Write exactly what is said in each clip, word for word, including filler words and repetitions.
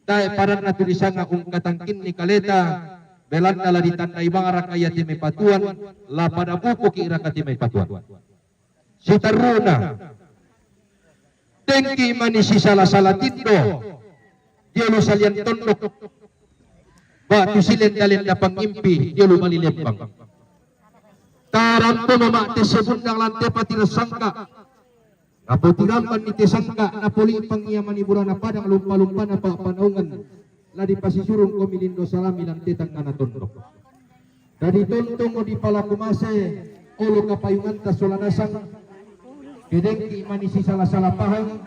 Tae' paranna tu disanga ungkatangkinni kaleta, belanna la ditannai bang raka ia te mai patuan, la pada pupuki raka te mai patuan. Sitarruna, tengki mani sisala-sala tindo, dio lu salian tondok, ba'tu silenda-lenda pangimpi, dio lu bali lembang. Tarampo mama'te sebundang lante pati sangka, Napotirambanni te sangka, napoli'pang ia mani burana padang lumpa-lumpana pa'panaungan, la dipasisurungkomi lindo salami lan te tangngana tondok. Dadi tontong dipalaku mase olo kapayunganta sola nasang, kedengki mani sisala-sala pahang,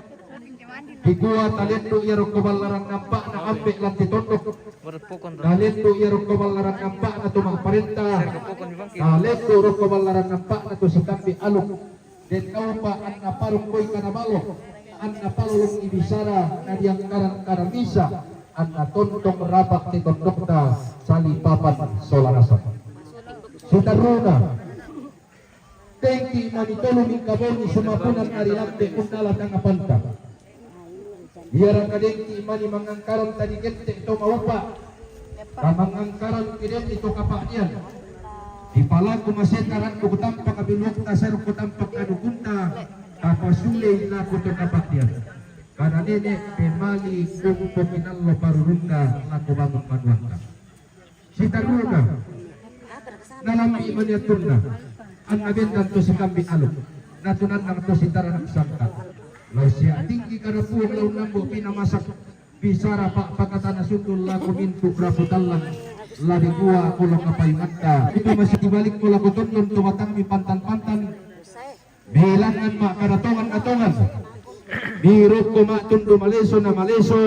dikua talendu ia rokko ballaran nampa'na ambe' lan te tondok, talendu ia rokko ballaran nampa'na to ma'parenta, talendu rokko ballaran nampa'na to sikambe aluk, Den naupa anna parong koi kana balo, anna palolongi bisara na diangkaran-karan misa, anna tontong rapa' te tondokta sali papan sola nasang. Sitarruna, tengki mani tolu mingka bongi sumapunan ari lambe unnala tangapanta. Ia raka dengki mani mangangkaran tadi gette' to maupa, tamangangkaran ke denni to kapa'dian. Dipalaku maseta randu kutampak biluakta sae rokko tampak kadukunta, tapasulei lako to kapa'dian. Kana nene' pemali kumpo kinallo parurunta lako bangun manuanta. Sitarruna, nalambi mani attunna, anna bendan to sikambi aluk, natunannang to sitaranak sangka. Lau sia tinggi kada puang lau nambo pina masak, bisara pa pakatana sundul lako mintu rapu tallang, la dikua olo kapayunganta. Itu masih dibalik ko lako tondon to batangmi pantan-pantan, bilangan ma kada tongan na tongan, birukko ma tundu maleso na maleso,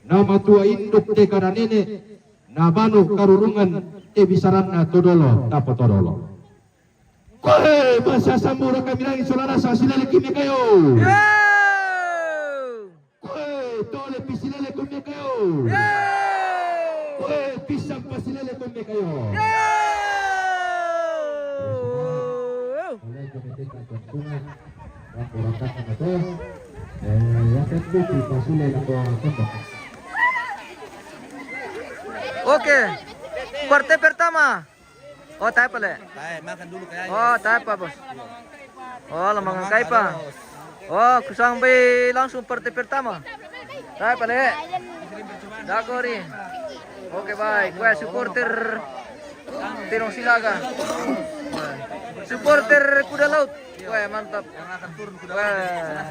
na matua induk te kada nene', Nabanu karurungan te bisaranna todolo tapotodolo. Koe, masa sambura kami langi sola rasa silele kumi kayo. Koe, tole pisilele kumi kayo. Koe, pisang pasilele kumi kayo. Oleh komite keuntungan dan orang kata itu, eh, yang tentu kita sulit atau apa. Oke. Parte pertama. Oh, tae pale. Tae, makan dulu kayaknya. Oh, tae pa, Bos. Oh, la mangang kai pa. Oh, kusang bai langsung parte pertama. Tae pale. Dako ri. Oke, baik. Kue supporter Tirong Silaga. Supporter Kuda Laut. Wah, mantap. Wah.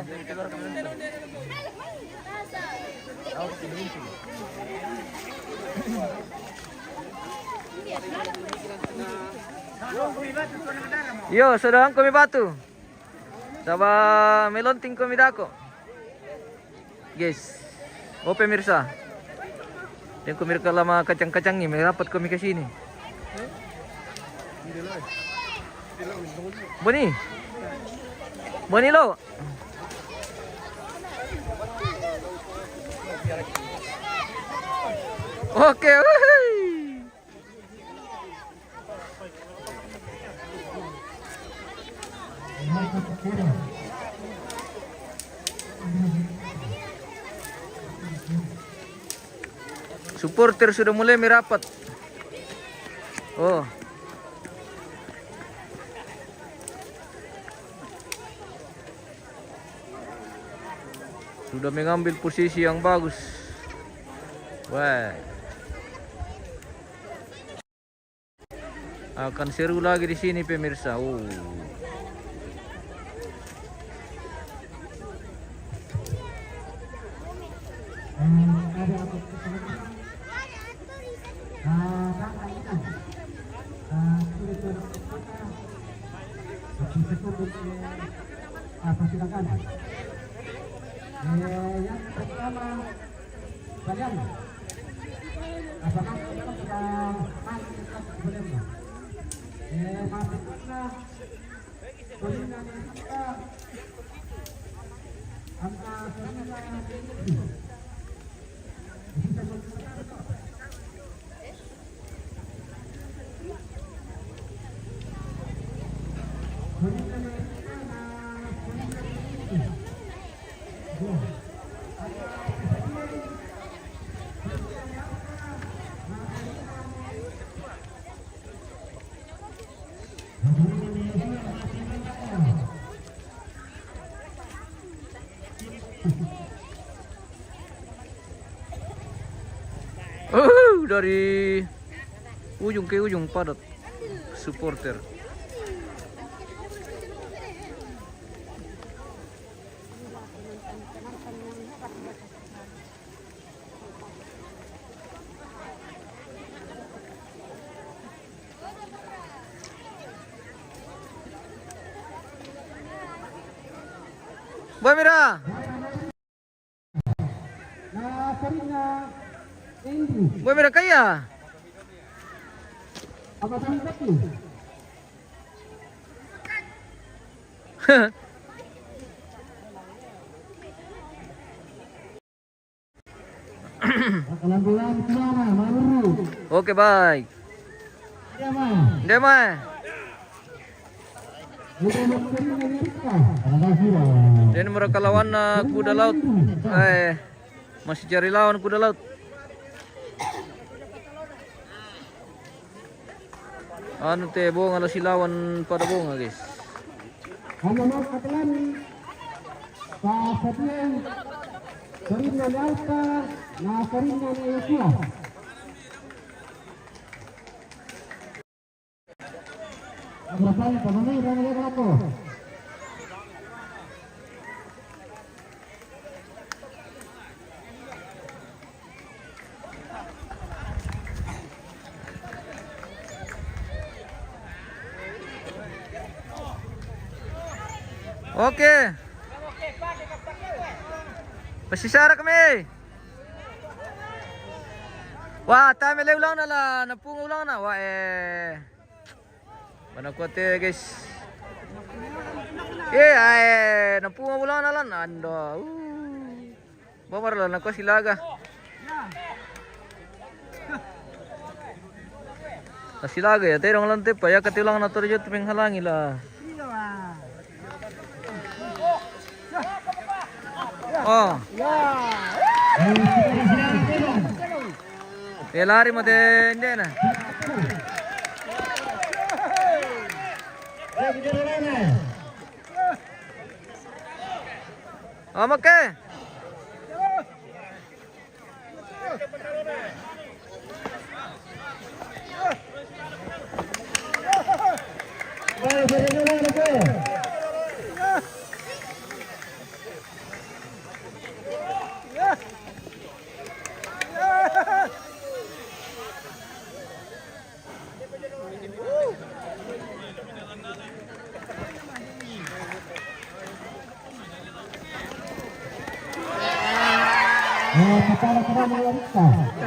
Yo, sudah angkumi batu. Saba melonting kumi dako. Guys. Oh, pemirsa. Yang kumi raka lama kacang-kacangi, merapat kumi ke sini. Boni. Boni lo. Oke, wuhui. Supporter sudah mulai merapat. Oh. Sudah mengambil posisi yang bagus. Wah. Akan seru lagi di sini, pemirsa. Oh. Eh, yang pertama, Balian. Apakah kita sudah mati dekat sebelumnya? Eh, masukkanlah. Balian dari kita. Angka sembilan. Bisa berputar. Balian dari kita. Nah, balian dari kita. Wah. Angka sembilan. Uh, dari ujung ke ujung padat supporter. Boy Mira. Boy Mira kaya. Oke, baik. Dia mah. Dan mereka lawan, eh, kuda laut. Eh, masih cari lawan kuda laut. Anu te bonga la silawan pada bonga, guys. Hanya mau katelan. Sa Fatian, Sarina ni Alta, na Sarina ni Yosua. Abrapan, pamamay, rana dia berlaku. Oke. Pasisara kami. Wah, tame le ulang na la, napunga ulang na. Wah, eh. Mana kuat ya, guys. Eh, eh, napunga ulang na lan. Ando. Uh. Bamar la, nakuha si Laga. Na si Laga ya, terong lan tepa, ya katilang na torjo tu menghalangi la. Oh. Ya lari mate ndena. Amake.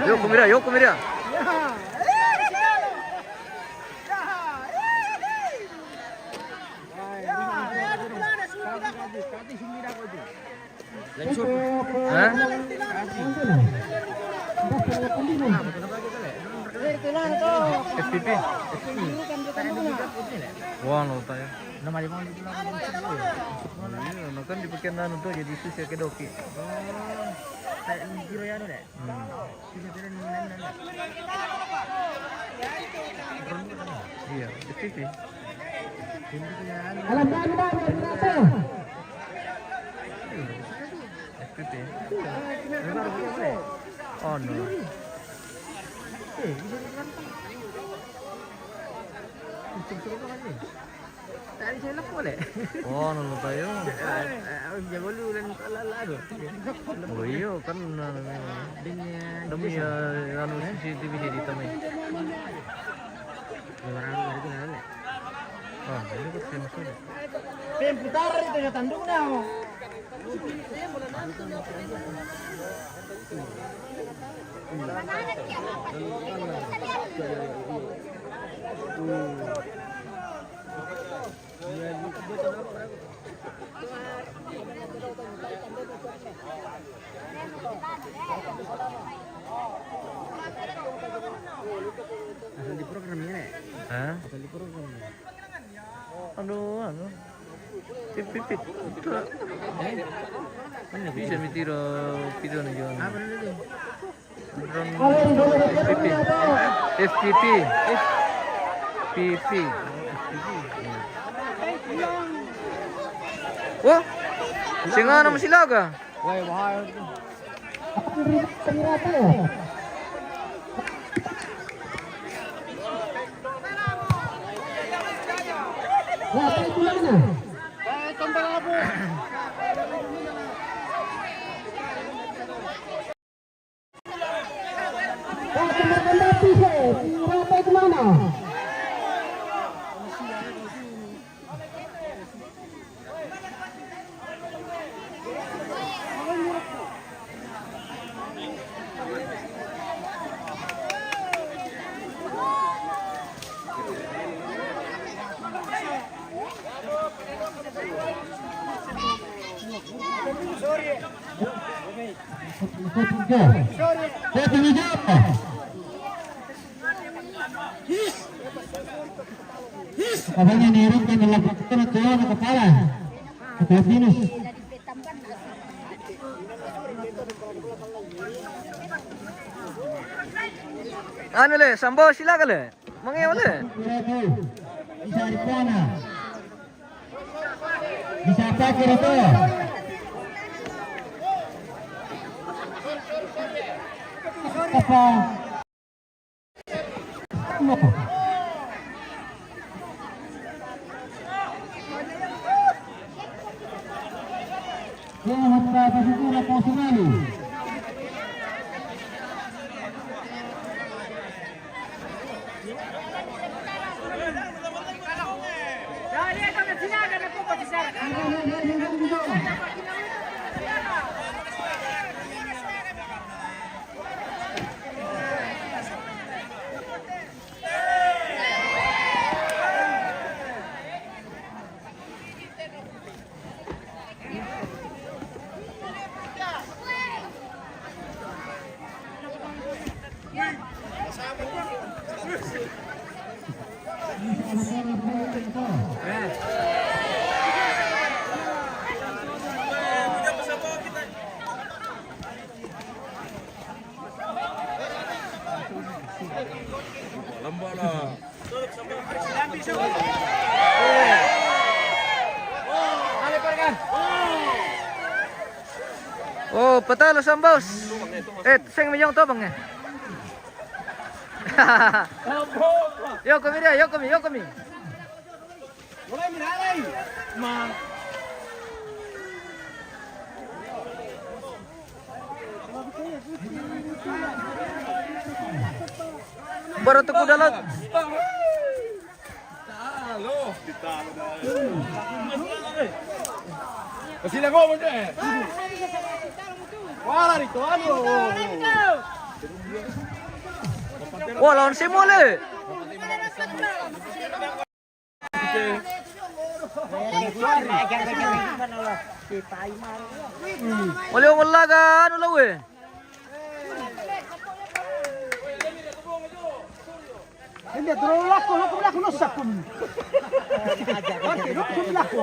Yo, kumira, yo, kumira. Hah? F P P? Wah, no tayo. Iya, no kan dipakai anu tuh jadi susah ke doki. Hmm. Iya, F P P. Alam banda, banda. F P P. Oh, no. Tadi saya lepo le. Oh, no, no tayo. Jago lu dan lala tu. Oh, iya, kan, nah, nah, nah. Demi ya, anu, C C T V jadi tamai. Orang dari tu, nah, le. Ah, ini kan sensor. Pem putar itu ya tanduknya. Asal diprogram ya, Nek? Hah? Asal diprogram ya? Aduh, anu. Pipit. Bisa mi tiro video na John. Apa dulu tu? Drone F P P. F P P. F P P. Wah, sing ana masilaga. Wah, bahaya tu. Sampai ke mana? Abang yang nirung kan dalam kepala, kepala kepala. Kepala Venus. Anu le, Sambo, silakan le. Mangeo le. Bisa di sana. Bisa pakai itu. Apa? Apa? Yang hatta bersyukur apa selalu. Lembok lah. Oh, patalo Sambos. Eh, sing miyong to bang eh. Yo kami dia, yo kami, yo kami. Baru tuku dalat. Kasi lang ako, Monte. Wala rito, ano? Wala, ang simuli. Wala yung wala ka, ano law eh. Hindi, duro lako, lako, lako, no, sakun. Lako, lako.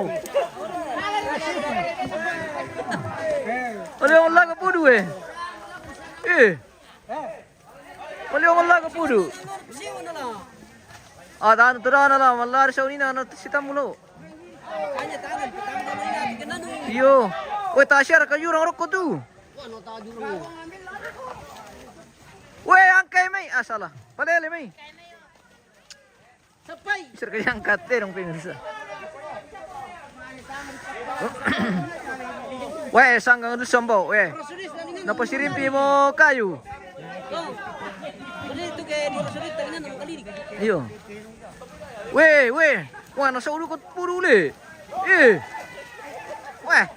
Wala yung wala ka pudu eh. Eh. Wala yung wala ka pudu. Ah, tahan to na lang. Wala rin siya unina, ano, si Tamulo. Iyo. Uy, Tasha, kayo rang roko tu. Uy, angkay, may. Ah, salah. Palele, may. Sir, kaya ang kate, nung pinunsa. Uy, sanggang doon, Sambo, uy. Napasirimpi mo kayo. Iyo. Weh, weh. Wah, nasa ulo ko puro uli. Eh. Wah.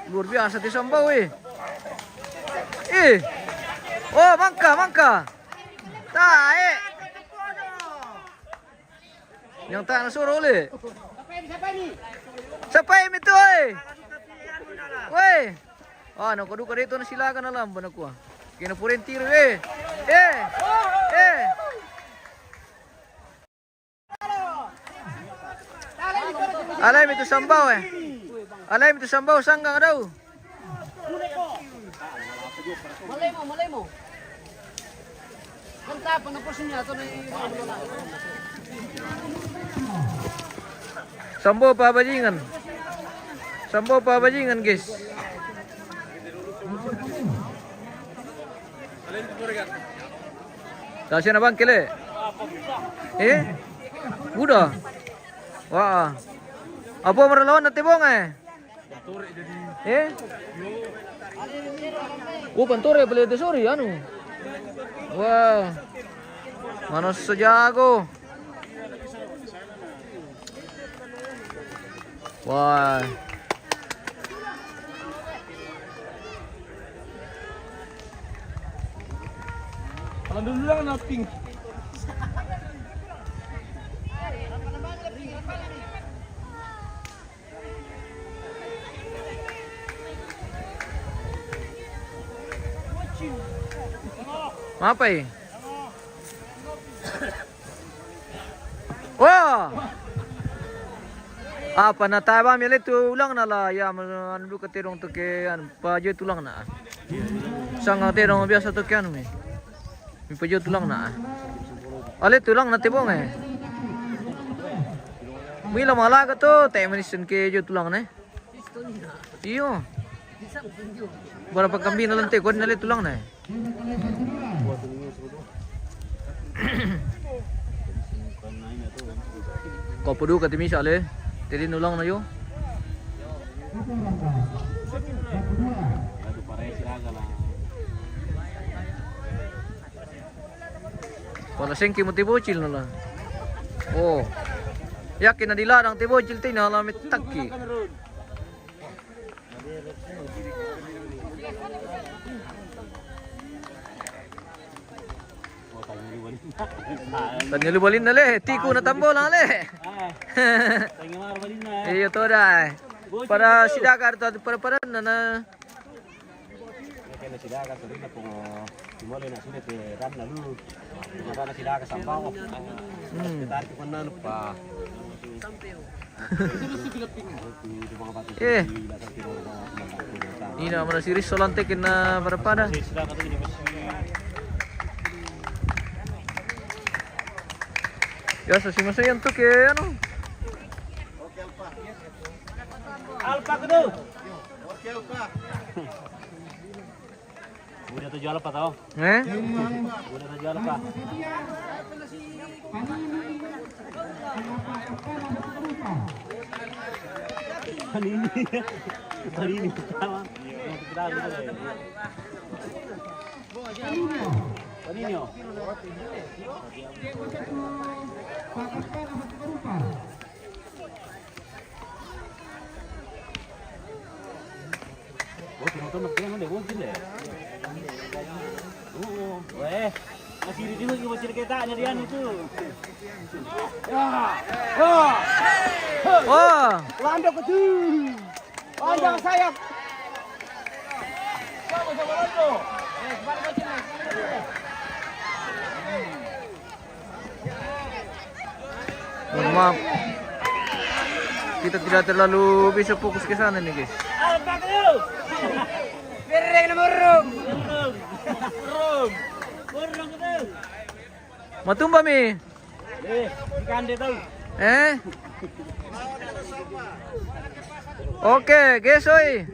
Luar biasa ti Sambao eh. Eh. Oh, mangka, mangka. Tae. Yang tak nasuro uli. Sapay mi tu eh. Weh. Ah, nakaduka dito na sila ka na lang ba na kuha. Kinapurin tiro eh. Eh. Eh. Alay mi tu Sambao eh. Alay mi tu Sambao, sanggang daw. Malay mo, malay mo. Kanta pa na po siya, ito na yung Sambao pa bajingan. Sambao pa bajingan, guys. Tasya na bang kile? Eh? Buda. Wah. Apa maralawan na tibong eh? Eh? Oh, pantore pala ito, sorry, ano? Wah. Mana sajago. Wah. Kalau dulu lang na pink. Mapa eh? Wah. Apa na taba mi ale tu ulang na la ya, anu duka terong tu ke, anu, pa jo tu ulang na. Sanga terong biasa tu ke anu mi. Mi pa jo tu ulang na. Ale tu ulang na tebong eh. Mi la mala ka tu, te manis ke jo tu ulang na. Iyo. Bara pa kambi na lante, ko na le tu ulang na. Ko pudu ka timi sale. Tedi nulang na yo. Wala sengki mo tibocil na la. Oh. Yakin na dilarang tibocil tina la mitaki. Tanya lu balin na le, tiku na tambo lang le. Iyo to dai. Para sidakar to, para para na na. Kena sidakar to na pung timole na sule te dan na lu. Maka na sidakar sampao. Hmm. Tarik ko na lupa. Eh. Ina mana siris solante kena pada-pada. Ya, sasi masa yang tu ke anu. Alpa kedu. Udah tujuh alpa tau. Eh? Udah tujuh alpa. Panini. Panini. Panini. Oh, penonton nak kena deh, bocil deh. Oh, oh. Weh, masih di dulu bocil kita nyarian itu. Ya. Ya. Wah. Lando kecil. Panjang sayap. Mohon maaf, kita tidak terlalu bisa fokus ke sana nih, guys. Matumba mi. Eh? Oke, gesoi.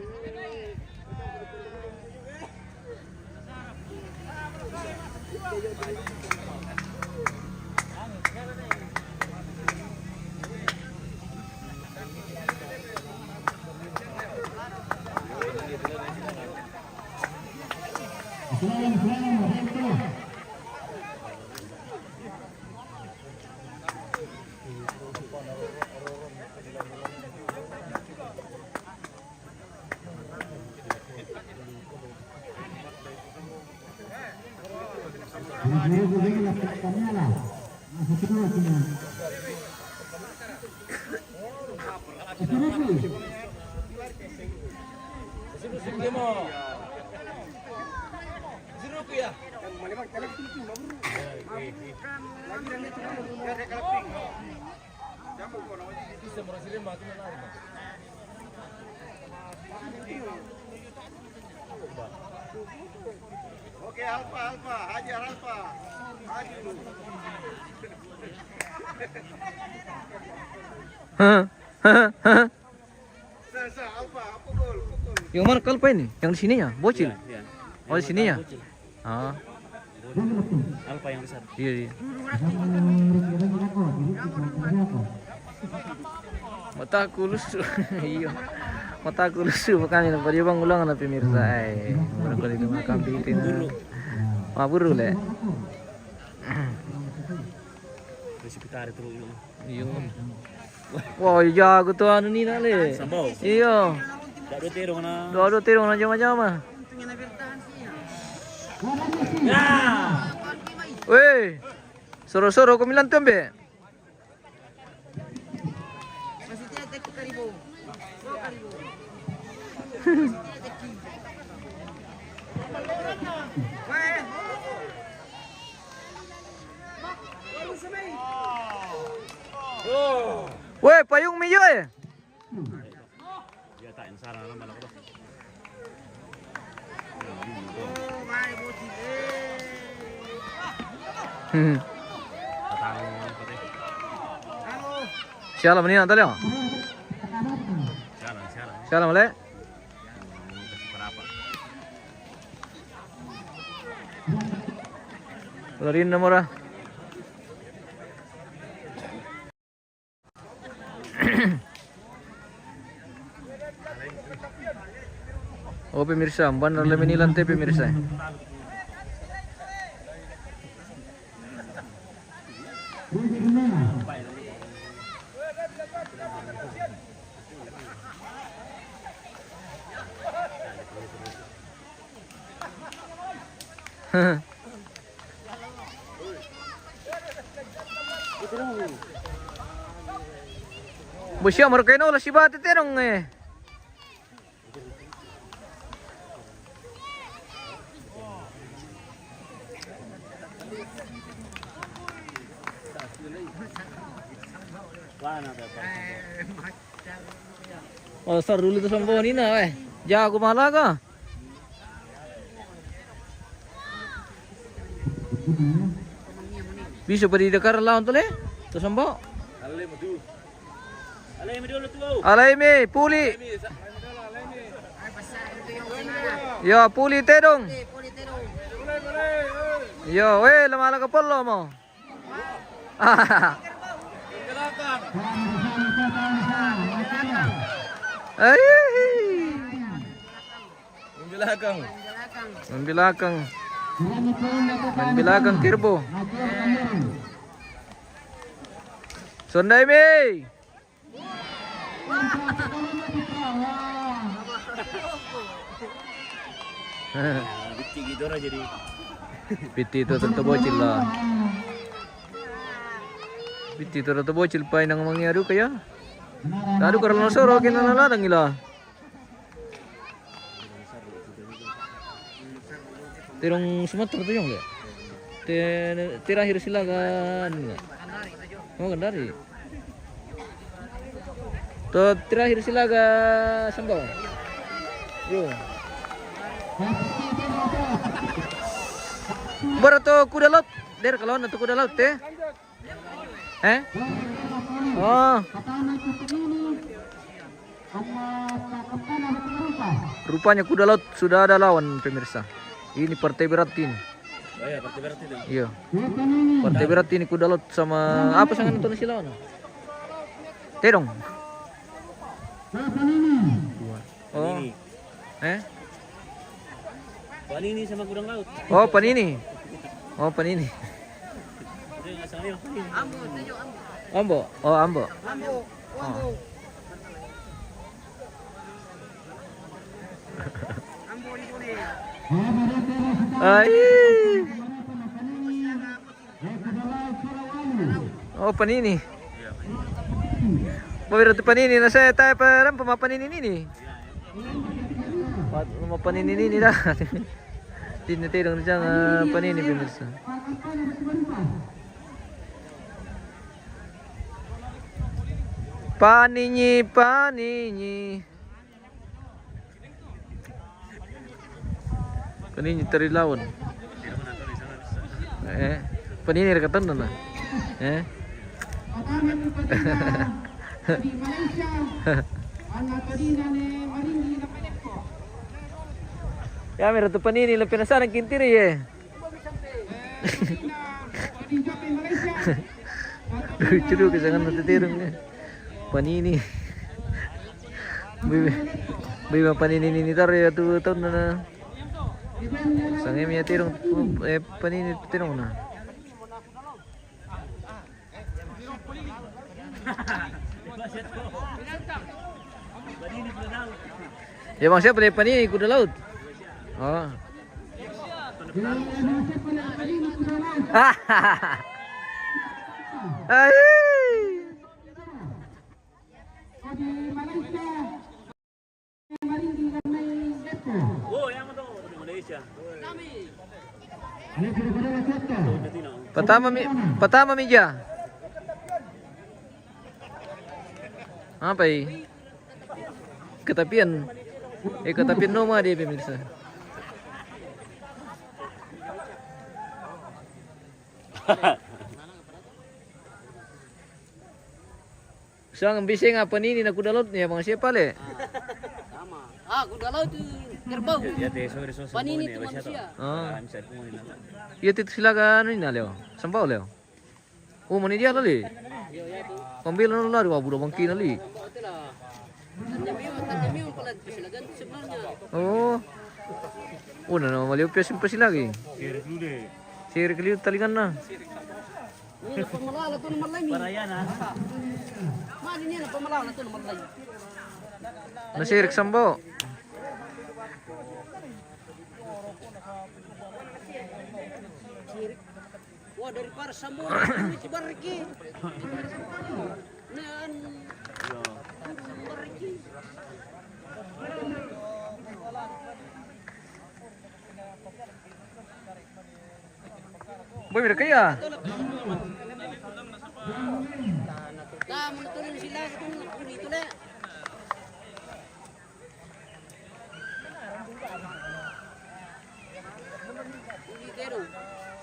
Oke, Alfa, Alfa, hajar Alfa. Maju. Hah? Hah? Hah? Sa, sa, Alfa, pukul, pukul. Yang mana Alfa ini? Yang di sini ya? Bocil? Iya, iya. Oh, di sini ya? Bocil. Ah. Alfa yang besar. Iya, iya. Mataku lusu. Iya. Mataku lusu makanya na padi bang ulang na pemirsa. Ai, mana kali itu makan piti na. Maburu le. Tarik terus dulu. Iyo. Wah, jago tu anu ni nak le. Sambau. Iyo. Dak dua terong na. Dua dua terong na jama-jama. Ya. Weh. Soro-soro ko milan tu ambe. Weh, payung mi yo eh. Hmm. Sialan meni nak tali. Sialan, sialan. Sialan, Male. Lari nomor ah. Oh, pemirsa, bandar Lemeni lantai, pemirsa. Bosya, markaino la siba te terong eh. Oh, seru tu Sambau ni na, weh. Jago malaga. Bisa pa di Dakar lawan tu le? Tu Sambau. Alai mi, puli. Ya, puli tedong. Ya, weh, lama laga polo mo. Ai. Main belakang. Main belakang. Main belakang Kirbo. Sondai mi. Bitti gitu lah jadi. Bitti tu tentu bocil lah. Bitti tu tentu bocil pai nang mangi adu kaya. Adu karena soro kena ladang ila. Terong Sumatera tu jong le. Te-, terakhir sila ka anu na. Oh, Kendari. Tu terakhir sila ka Sambau. Yo. Barato kuda laut. Der kalau na tu kuda laut te. Eh? Oh. Rupanya kuda laut sudah ada lawan, pemirsa. Ini partai berat ini. Oh iya, partai berat itu. Iya. Partai berat ini kuda laut sama apa sangan tu nasi lawan? Tedong. Oh. Ini. Eh? Panini sama gudang laut. Oh, panini. Oh, panini. Dia nggak salah, panini. Ambo. Oh, ambo. Ambo. Oh. Ai. Oh, panini. Bawira tu panini na saya taya pa rampa ma panini nini. Pat-, ma panini nini dah. Tini tedong jang, ah, panini pemirsa. Panini, panini. Panini tari lawan. Eh, panini rekatan na. Eh. Ya, mira tu panini la penasaran kintiri ye. Lucu juga sangan na teterung ni. Panini. Bebe, bebe panini nini tar ya tu tahun na. Sange mi ya terung, eh, panini terung na. Ya, Bang, siapa dia? Panini, kuda laut. Oh. Hai. Pertama mi, pertama mi ja. Apa i? Katapian. Eh, katapian noma dia, pemirsa. Sang bising apa ni, ni na kuda laut ni, Bang, siapa le? Ah, kuda laut tu kerbau. Panini tu manusia. Ah. Iya, tu silakan ni na leo. Sambao leo. Oh, mani dia lali. Pambil na lari, wah, budak bangki lali. Oh. Oh, na, na, maliu pia simpa si lagi. Sirik liu talingan na. Ini na pamalala tu na malai ni. Mali ni na pamalala tu na malai. Na sirik sambo. Sirik. Wah, dari para sambo, ini si Bariki. Nan Bariki. Boy, mira kaya. Kamu na tulun sila, kamu na tulun itu le.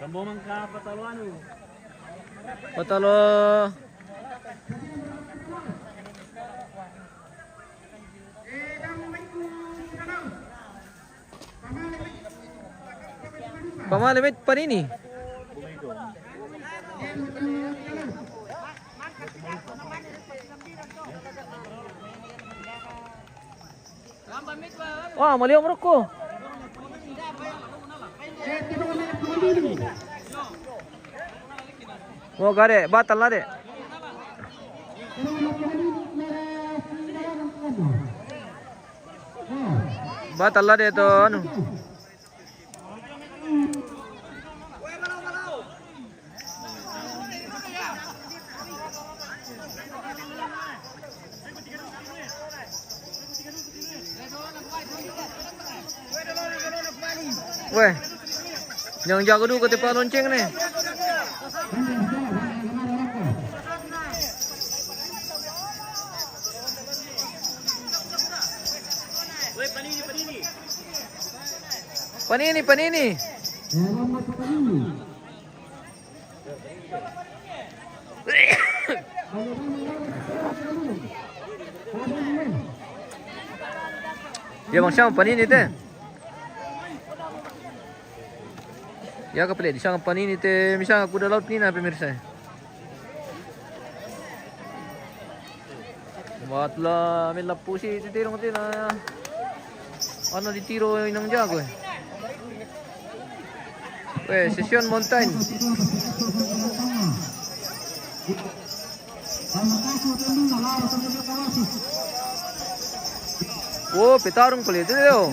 Sambo man ka patalo anu. Patalo. Pamali mit panini. Wah, maliu Maroko. Wah, gade, batal lah, dek. Batal lah dia tu, anu. Weh, yang jago dulu kata Pak Lonceng ni. Panini, panini. Ya, Bang Syam, panini te. Ya, kapele di sana panini te, misalnya kuda laut ni na, pemirsa. Matla, min lapusi ti tirong ti na. Ano di tiro inang jago eh. Weh, Session Mountain. Wo, petarung pala itu, yo.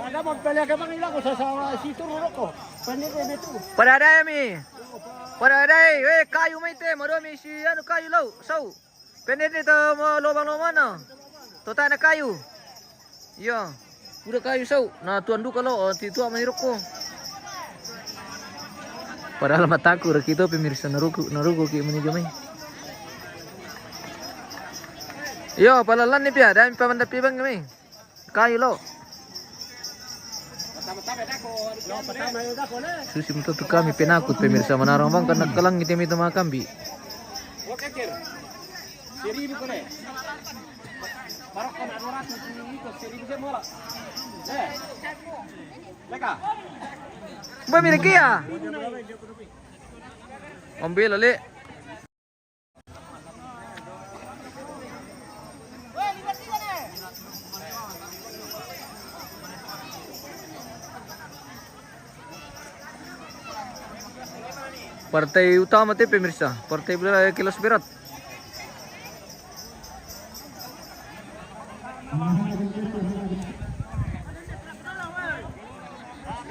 Ada magpalagabang ila ko sa, sa si Tururoko. Panire metu. Para dai mi. Para dai, eh, kayu mai te, maro mi si anu kayu lau, sau. Pendek ni tu mau lubang-lubang mana? Totak na kayu. Ya. Udah kayu sau. Na tuan duka lo, oh, ti tua mai roko. Padahal mataku raki tu pemirsa naruku, naruku ki mani jamai. Yo, palalan ni pia, dan paman tapi bang kami. Kayu lo. Susi matoto kami penakut pemirsa manarang bang karena kalang ite mita makambi. Seribu kone. Baru kone dua ratus itu seribu saya mola. Eh. Leka. Mbak Mirikia. Ambil, Lali. Partai utama te, pemirsa, partai bela-, kelas berat.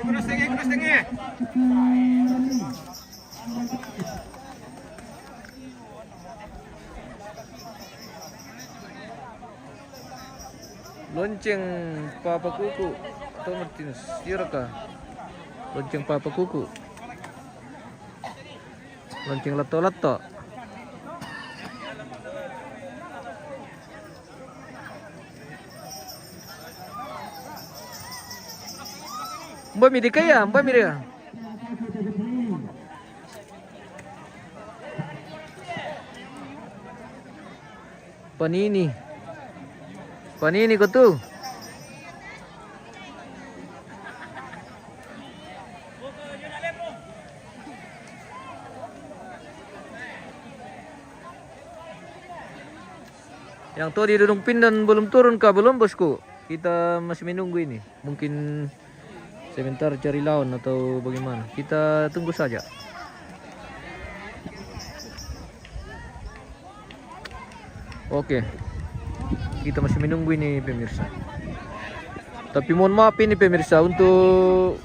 Keras tinggi, keras tinggi. Lonceng Papa Kuku atau Martinus, iya kah? Lonceng Papa Kuku. Lonceng Lato-Lato. Mbak Midi kaya, Mbak Midi. Panini. Panini ko tu. Yang tadi Dudung Pindan belum turun kah? Belum, bosku. Kita masih menunggu ini. Mungkin sebentar cari lawan atau bagaimana. Kita tunggu saja. Oke. Kita masih menunggu ini, pemirsa. Tapi mohon maaf ini, pemirsa, untuk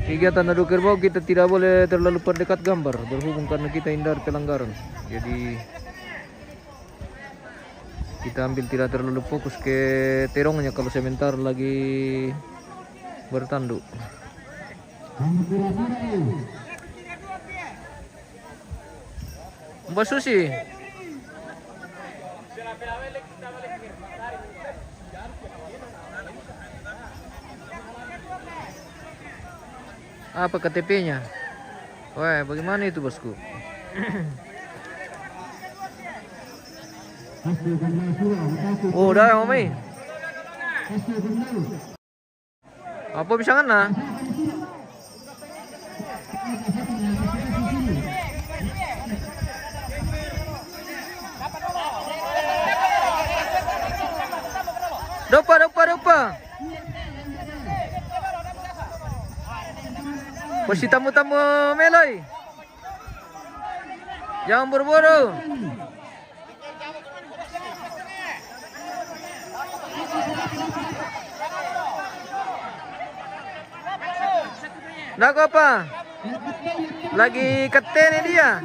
kegiatan adu kerbau kita tidak boleh terlalu perdekat gambar, berhubung karena kita hindari pelanggaran. Jadi, kita ambil tidak terlalu fokus ke terongnya kalau sebentar lagi bertanduk. Mbak Susi. Apa K T P-nya? Wah, bagaimana itu, bosku? Oh, udah, Mami. Apa bisa ngena? Dopa, dopa, dopa. Posisi tamu-tamu meloi. Jangan buru-buru. Ndak apa? Lagi ketene dia.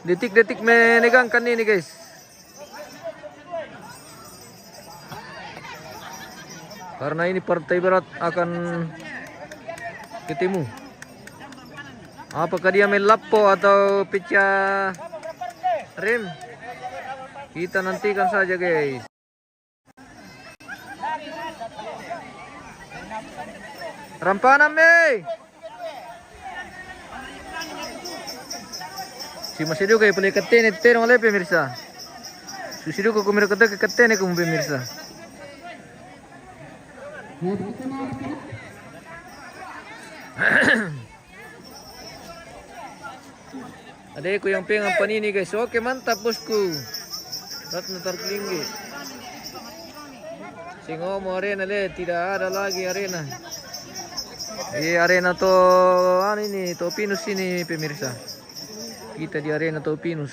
Detik-detik menegangkan ini, guys. Karena ini partai berat akan ketemu. Apakah dia main lappo atau pecah rem? Kita nantikan saja, guys. Rampanan, me. Si masih juga ya, pele ketene, terong le, pemirsa. Susi juga kumiro ketene, ketene kamu, pemirsa. Ada ku yang pengen panini, guys. Oke, mantap, bosku. Ratna Tarklinggi. Singomo arena le, tidak ada lagi arena. Di arena to, anu ini, Topinus ini, pemirsa. Kita di arena Topinus.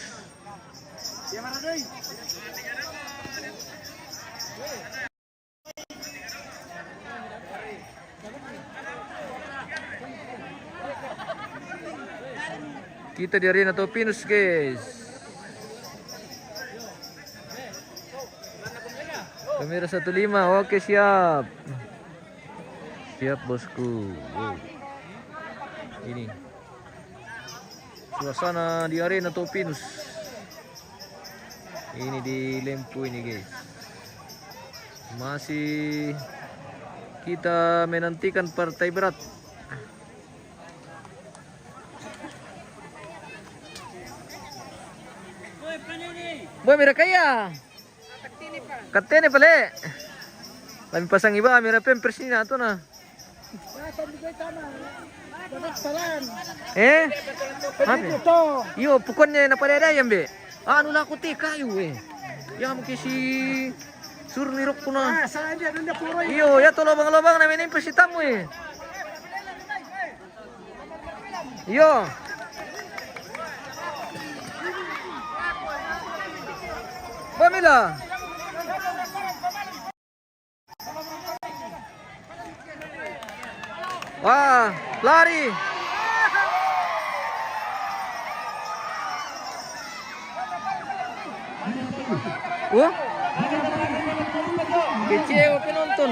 Kita di arena Topinus, guys. Kamera satu lima, oke, siap. Siap, bosku. Wow. Ini suasana di arena Topinus. Ini di Lempu ini, guys. Masih kita menantikan partai berat. Wah, mira kaya. Katene pale. Lami pasang iba mira pampers ni na to na. Eh? Apa? Iyo, pokoknya na pada ada ya, Mbe. Anu laku te kayu, eh. Ya, mungkin si sur ni rok kuna. Iyo, ya to lobang-lobang na menimpa si tamu, eh. Iyo. Pamila. Wah, lari. Wah. Kecewa penonton.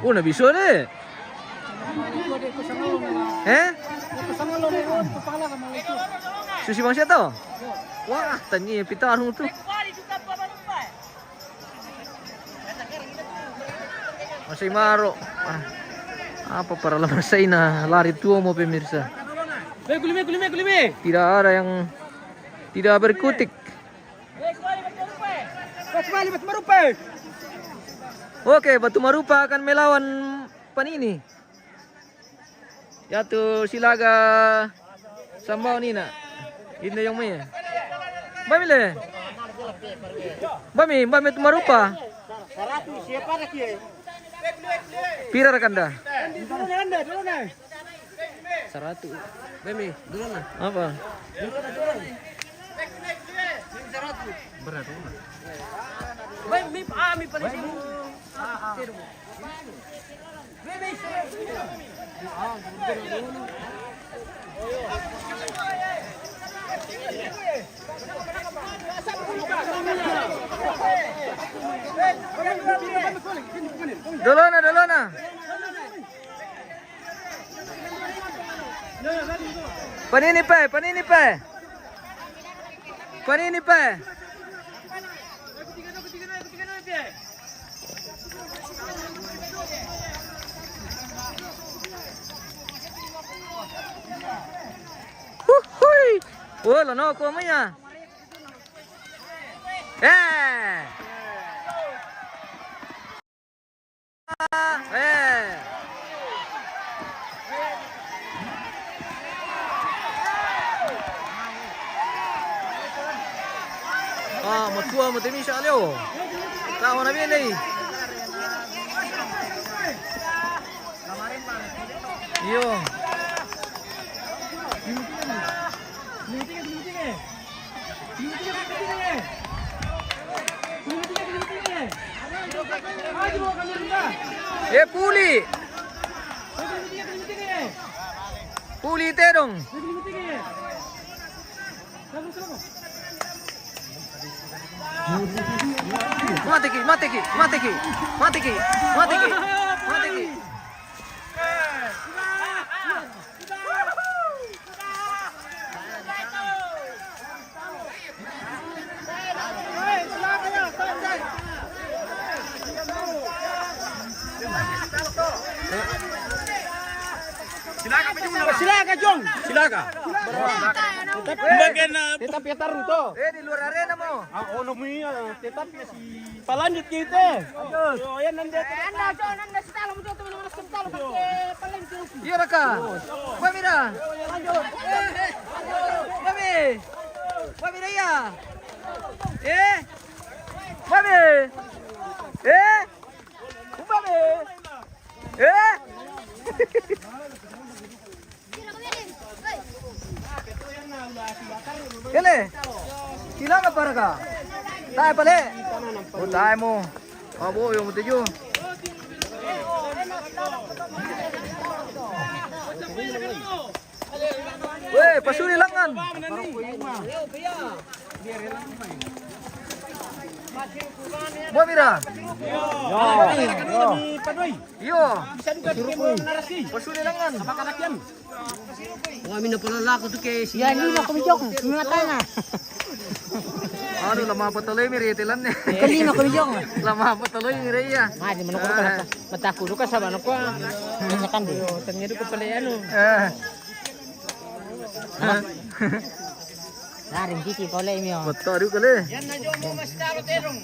Oh, na bisa deh. Eh? Susi bang siya to? Wah, tanya pitarung tu. Masih maro. Ah, apa para lama saya na lari tua mo pemirsa. Tidak ada yang tidak berkutik. Oke, Batu Marupa akan melawan Panini. Yatu Silaga Sambao nina. Ina yang mai. Bami le. Bami, bami Batu Marupa. Pira rakanda? Saratu. Bami, dulu na. Apa? Berat. Bami, ah, mi paling sibuk. Dolona, dolona. Panini pe, panini pe. Panini pe. Huhui. Oh, lo no, como ya. Eh. Eh. Ah, matua mo temi sa leo. Tawa na bini. Iyo. E puli. Puli tedong. Mate ki, mate ki, mate ki, mate ki, mate ki, mate ki. Silaka, Jong. Silaka. Bagian, eh, tetap ya taruh to. Eh, di luar arena mo. Ah, ono mo iya, tetap ya si Palanjut kita. Yo, ya nanda. Nanda, jo, nanda, sitalo mo, jo, to, nanda, sitalo, pakai palanjut. Iya, raka. Mami na. Mami. Mami na iya. Eh? Mami. Eh? Mami. Eh? Kele. Kila ka para ka? Tae pale. O tae mo. Abo yo mo tiyo. Weh, pasuli langan. Buat mira. Yo. Iyo. Bisa juga kita mau narasi. Pasuli langan. Apa kata kian? Wah, mina pala lako tu ke si. Ya, lima kami jong, lima tana. Anu, lama apa talo mi rete lan ne. Ke lima kami jong. Lama apa talo mi re ya. Mati mana ko ka. Mataku duka sama nako. Tanyakan deh. Tanya duka pala anu. Eh. Hah? Laring kiki pole mi o. Betul juga le. Yan na jo mo mastalo terong.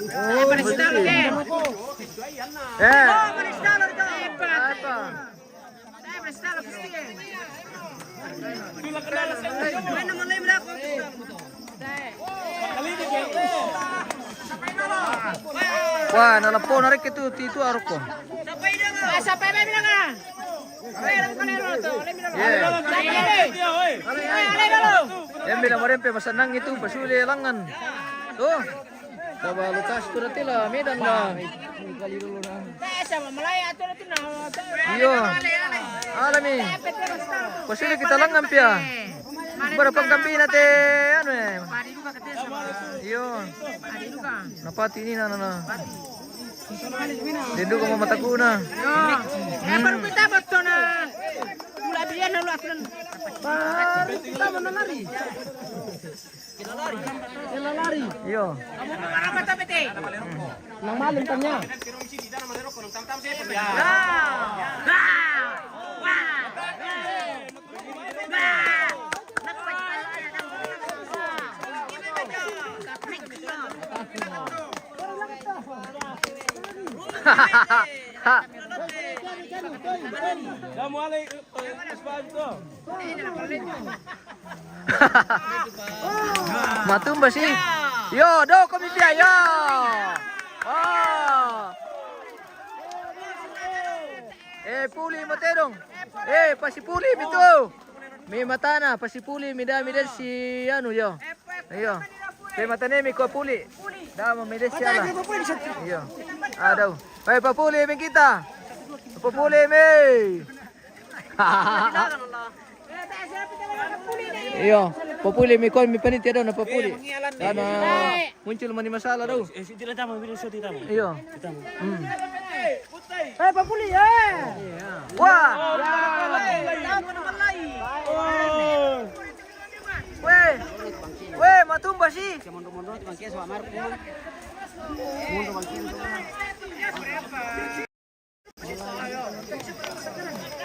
Oh, mastalo terong. Eh. Mastalo terong. Wah, na lapo narik itu, itu aroko. Yang bilang kemarin pe masanang itu, pasule langan. Tuh. Coba lu tas tu nanti lah, medan lah. Iyo. Alami. Pasuli kita langan pia. Bara pangkambi nate anu eh. Iyo. Napati ini na na na. Dendu ko mataku na. Yo. Eh, baru kita betul na. Pula biar na lu aturan. Baru kita mau lari. Sila lari. Iyo. Nang maling tanya. Kamu alai. Matumba si. Yo, do ko mi pia, yo. Oh. Eh, puli matedong. Eh, pasi puli mi tu. Mi matana, pasi puli mi da mi da si anu yo. Iyo. Pe matane mi ko puli. Da mo mi da si ala. Iyo. Adau. Hai papuli mi kita. Papuli mi. Iyo, papuli mi kon mi panitia do na papuli. Karena muncul mani masalah do. Iyo. Hmm. Eh, papuli eh. Wah. Weh. Weh, matumba si.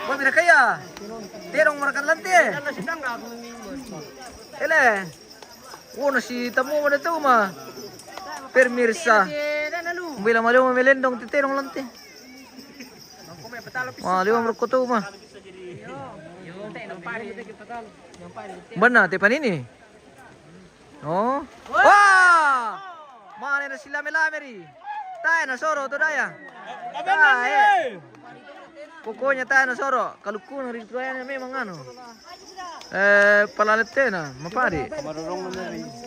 Mo bira kaya. Terong marakan lante. Ele. Wo na si tamu mana tu ma. Pemirsa. Bila malu melendong ti terong lante. Malu merkotu ma. Bana te panini. Oh. Wah! Mana na si lame-lame ri. Tae na soro to daya. Tae. Pokoknya tae na soro. Kalau kuno ri tuanya memang anu. Eh, palaletena, mapari.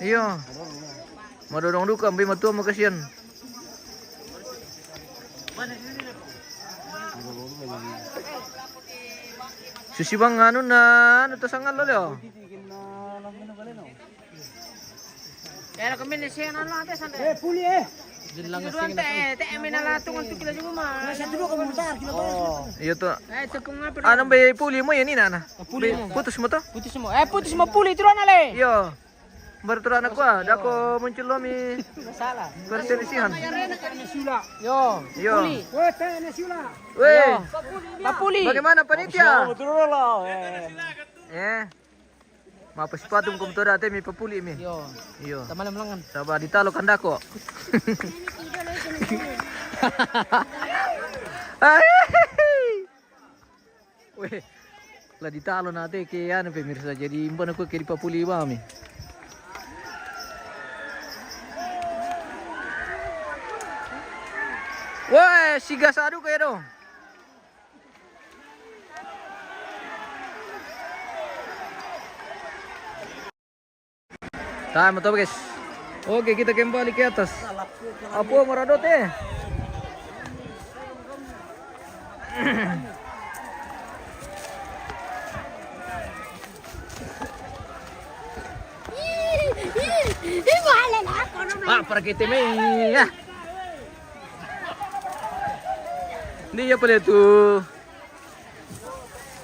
Iyo. Madodong duka, mbi matua makasian. Susi bang anu na, anu to sangal lo leo. Eh, puli eh. Duan te, te mina la tungan tu kila juga ma. Iyo to. Anu be puli mo yan ina na. Puli mo. Putus mo to? Putus mo. Eh, putus mo puli tu na le. Iyo. Berturan aku ah, dako muncul lomi. Masalah. Perselisihan. Yo. Yo. Puli. Weh, te na sula. Weh. Papuli. Bagaimana panitia? Eh. Mapa sepatu ko motor ate mi papuli mi. Yo. Iyo. Tamalam lengan. Saba ditalo kandako. Weh. La ditalo nate ke anu pemirsa, jadi impan aku ke di papuli bami. Weh, siga sadu kayak dong. Tahan betul guys. Oke, kita kembali ke atas. Apa meradot eh? Ah, para kita main ya. Ini ya pala tu.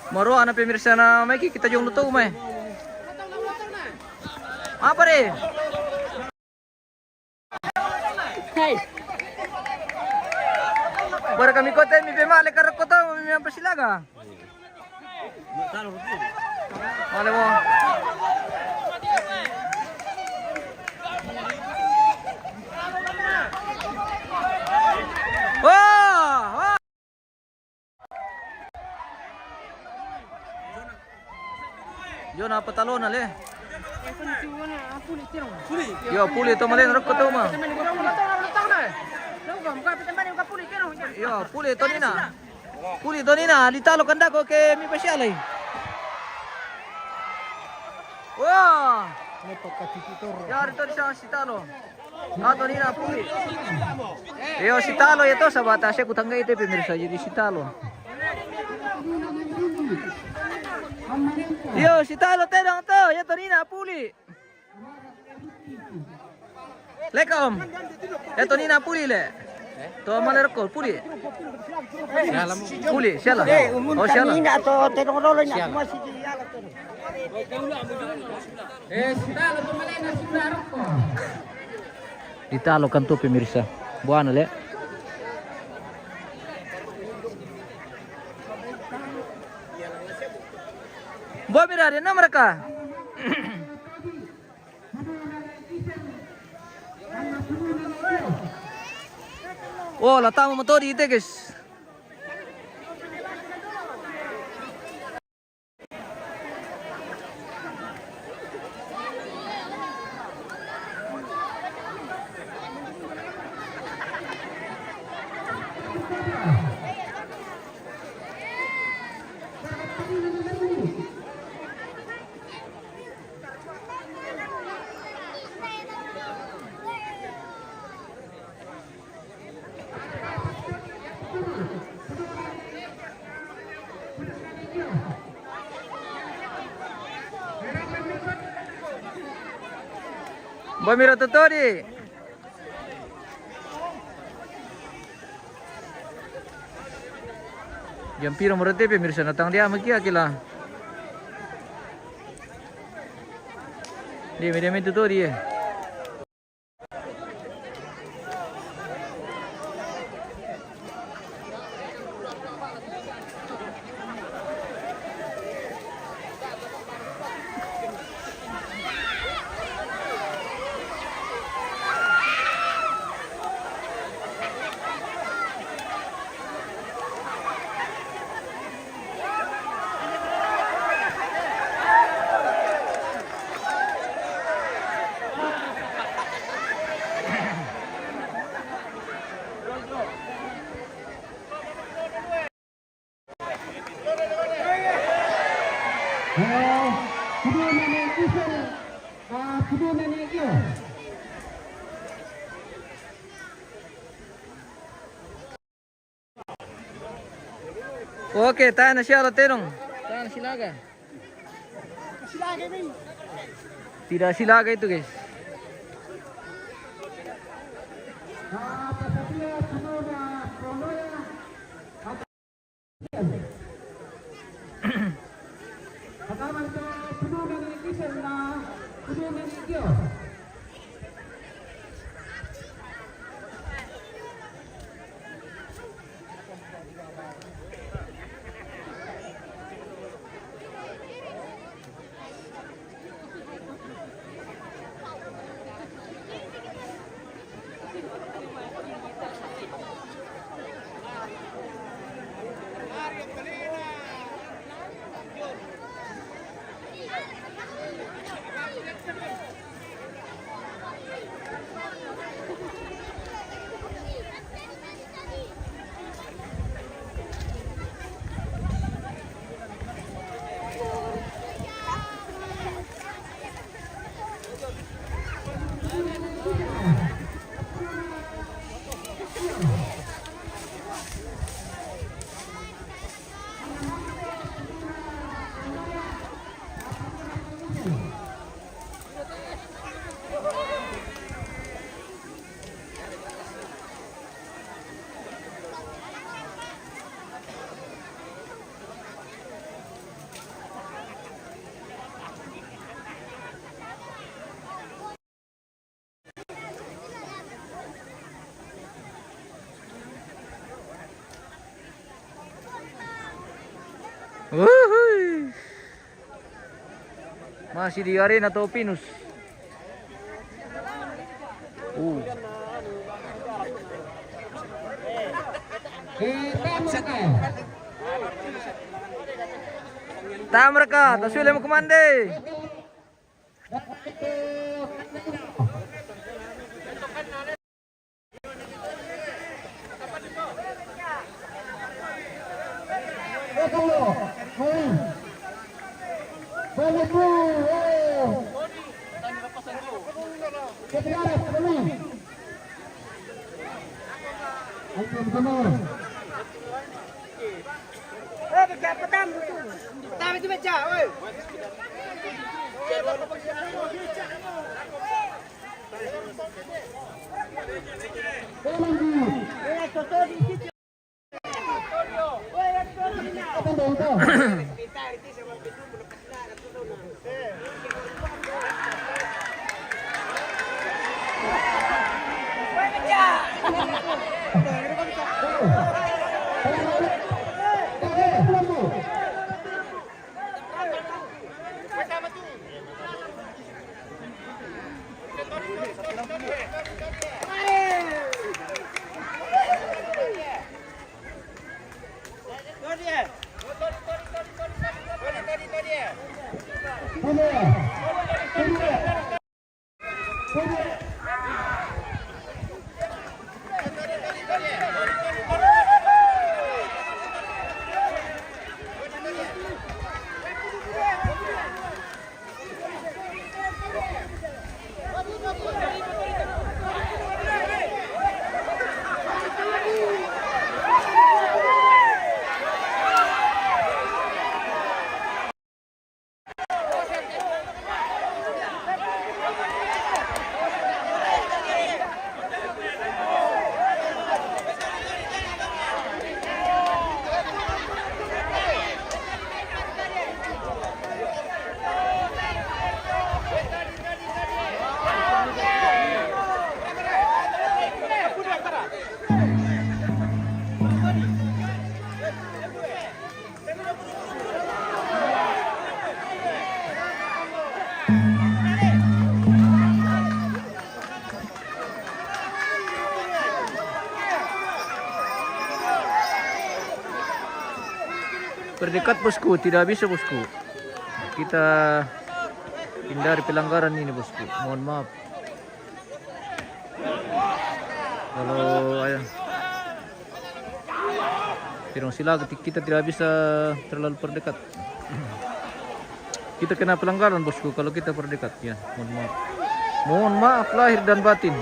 Maro ana pemirsa na mai ki kita jong luto mai. Apa re? Hai. Bara kami kota mi pema le kar kota mi apa silaga. Male mo. Yo na patalona le. Yo, puli to malen rokko to ma. Yo, puli to nina. Puli to nina, litalo kandako ke mi pasialai. Wah. Yari to di sa sitalo. Ato nina puli. Iyo, sitalo ya to sabata siya kutangga ito pemirsa jadi sitalo. Iyo, sitalo tedong to, ya to nina puli. Leka om. Ya to nina puli le. To male rokko puli. Puli siala. Oh siala. Ina to tedong rolo ina masih di ala to. Ditalo kan to pemirsa. Buana le. Buah merah dia enam mereka. Oh, la tama matodi ite, guys. Bamira totodi. Jam piro mo rete pemirsa, natang dia maki akila. Dia media itu tuh dia. Oke, tana siala terong. Tana silaga. Tidak silaga itu, guys. Wuhui. Masih di arena Topinus. Uh. Tamraka, tasule mo kumande. Perdekat, bosku, tidak bisa, bosku. Kita hindari pelanggaran ini, bosku. Mohon maaf. Kalau, ayo. Pirong sila, kita tidak bisa terlalu perdekat. Kita kena pelanggaran, bosku, kalau kita perdekat. Ya, mohon maaf. Mohon maaf lahir dan batin.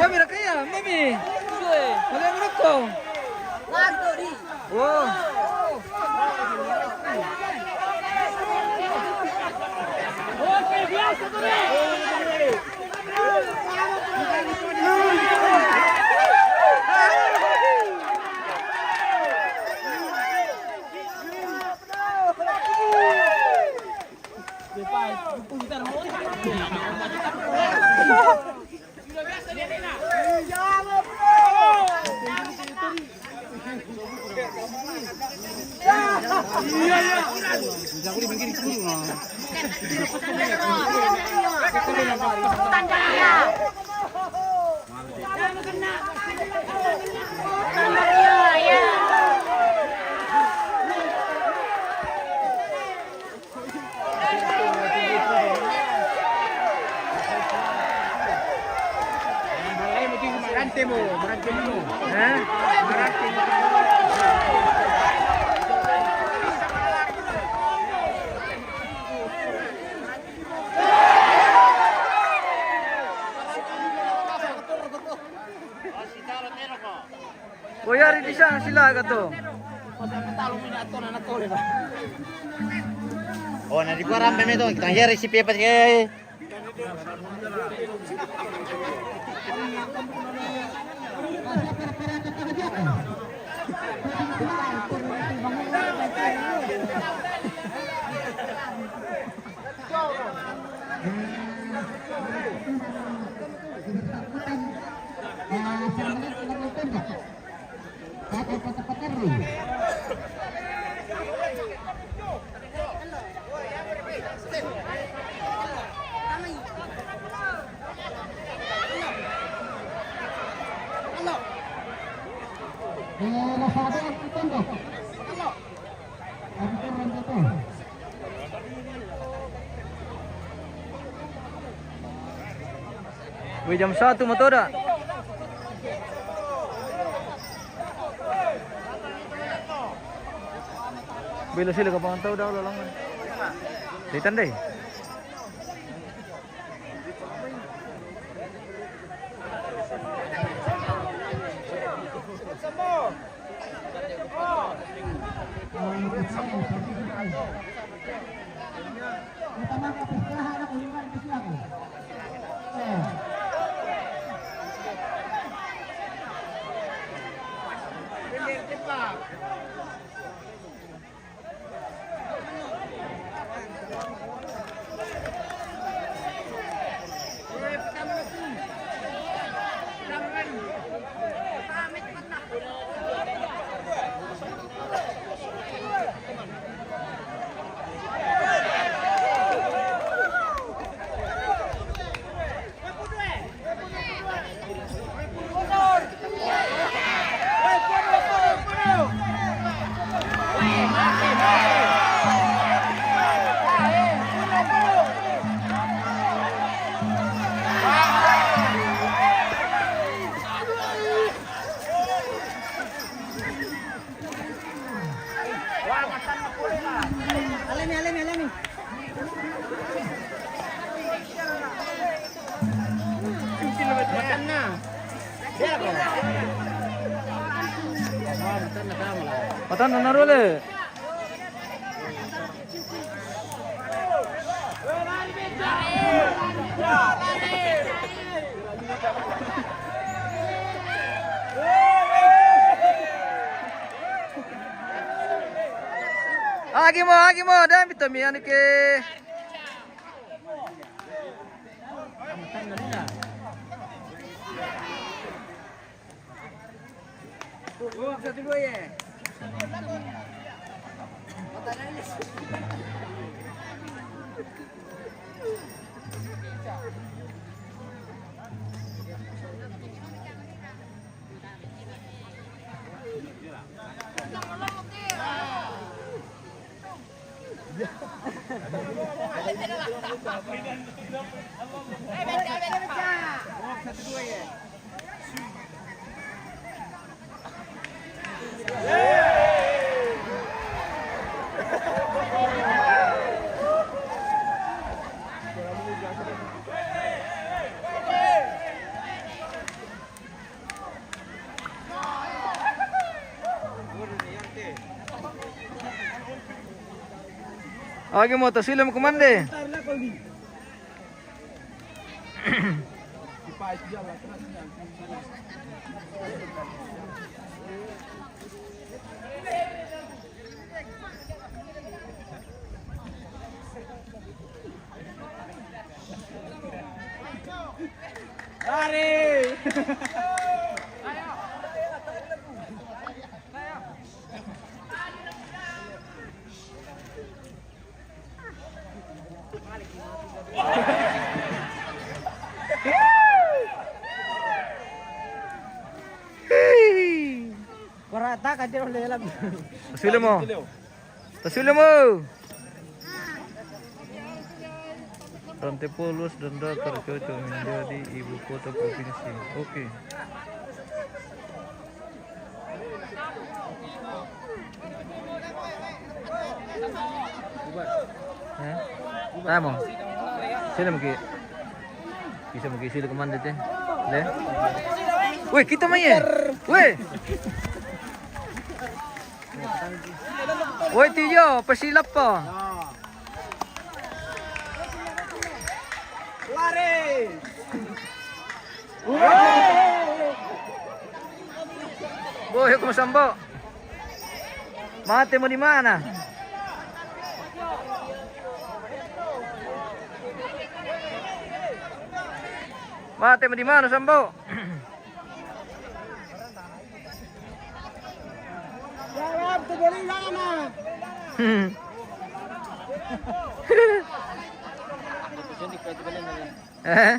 Mami, rakaya, mami. Wala mo ko. Wow. Ko yari di sa sila ka to. Oh, na di ko aram pa mi to. Kita jari si Pepa ke. Weh, jam satu matoda. Bila sila ka pangantau dah ulang. Di tandai. Alami, alami, alami. Makan na. Makan na, narole. Agi mo, agi mo, dan bito mi anu ke. Agi mo, ta sila mo kumande. Lari! Kora ta ka tiro lelam. Tasule mo. Tasule mo. Rantai Polos dan Datar cocok menjadi ibu kota provinsi. Oke. Eh? Tamo. Sila magi. Bisa magi sila kumande te. Le. Weh, kita main. Weh. Woi, tiyo, pasilap po. Lari. Boy, kung sambo. Mate mo di mana? Mate mo di mana, sambo? Hmm. Eh?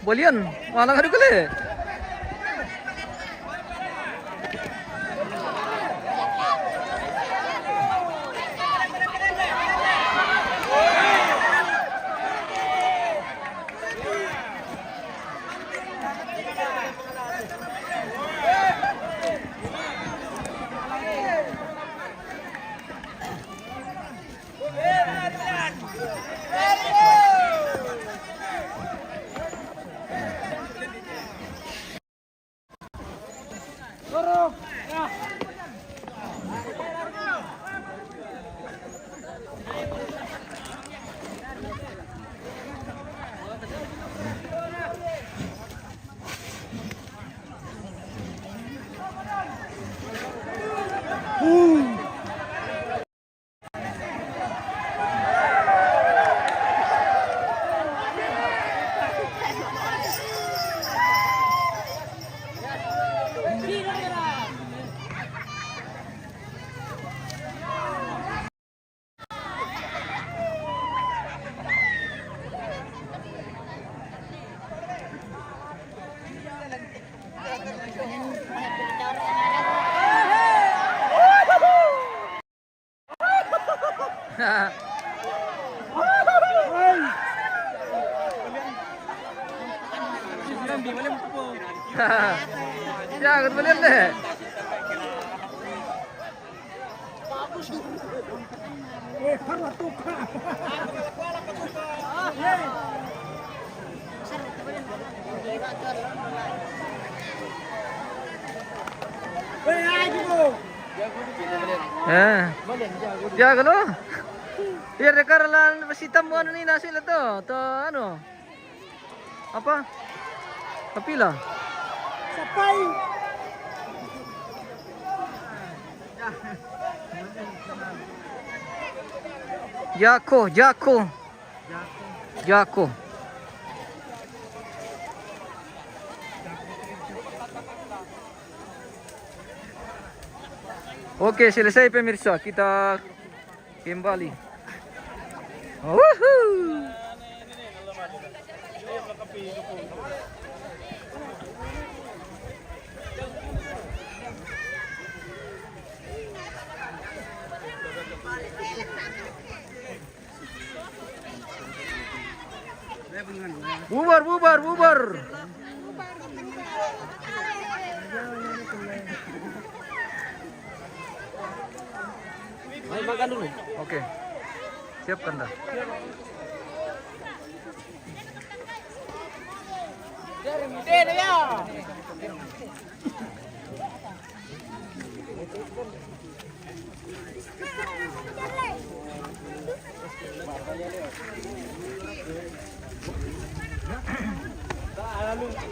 Bolian, mana ngadu kele? Ya, aku belian deh. Eh. Ya, kalau. Biar dekar lan sitam anu ni nasi lah tu. Tu anu. Apa? Kapila? Sapai. Jako, jako. Jako. Oke, selesai pemirsa. Kita kembali. Woohoo! Bubar, bubar, bubar. Ayo makan dulu. Oke. Siapkan dah.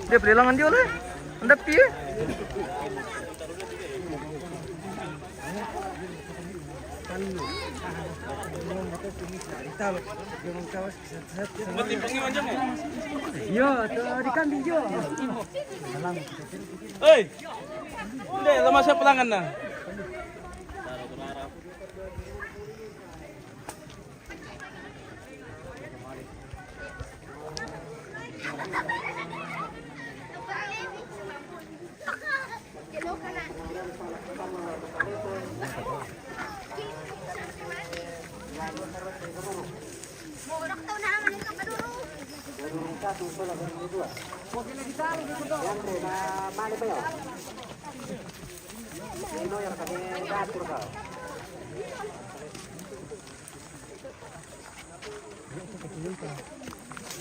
Dia perhilangan dia lah. Anda pi eh. Yo, tu di kambing yo. Hei, deh, lama saya pelangan dah.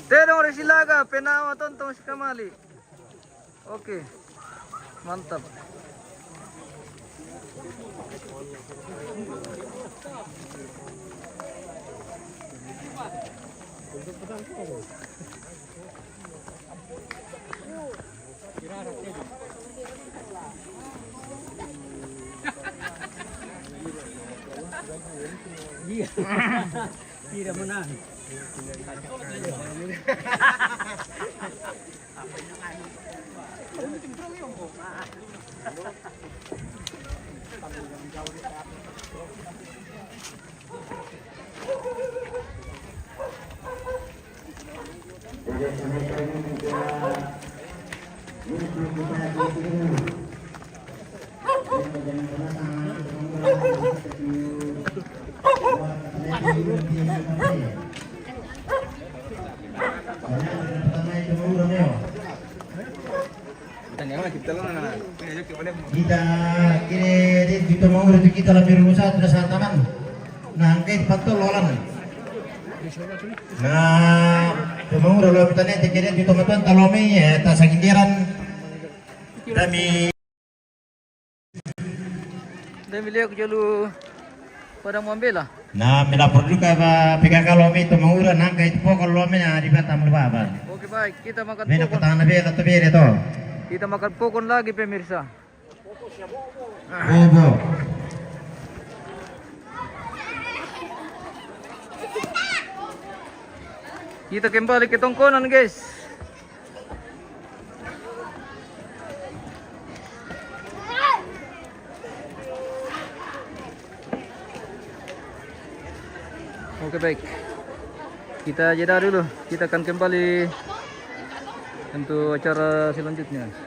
Te dong resi laga, penawa tontong si kamali. Oke. Mantap. Iya. Tidak menang. Kita kira di, di Tomongura itu kita lebih rusak sudah salah taman. Nah, angka itu patut lolan. Nah, Tomongura lo kita nih kira di Tomatuan Talome ya, tak sakindiran. Kami Demi lihat jolu padang mambela. Nah, melapor juga ba P K K Lome Tomongura, nangka itu pokok Lome yang di Batam lupa apa. Oke, baik, kita makan Bena pokok. Petang na bela tu bela to. Kita makan pokok lagi, pemirsa. Bobo. Kita kembali ke tongkonan, guys. Oke, baik. Kita jeda dulu. Kita akan kembali untuk acara selanjutnya.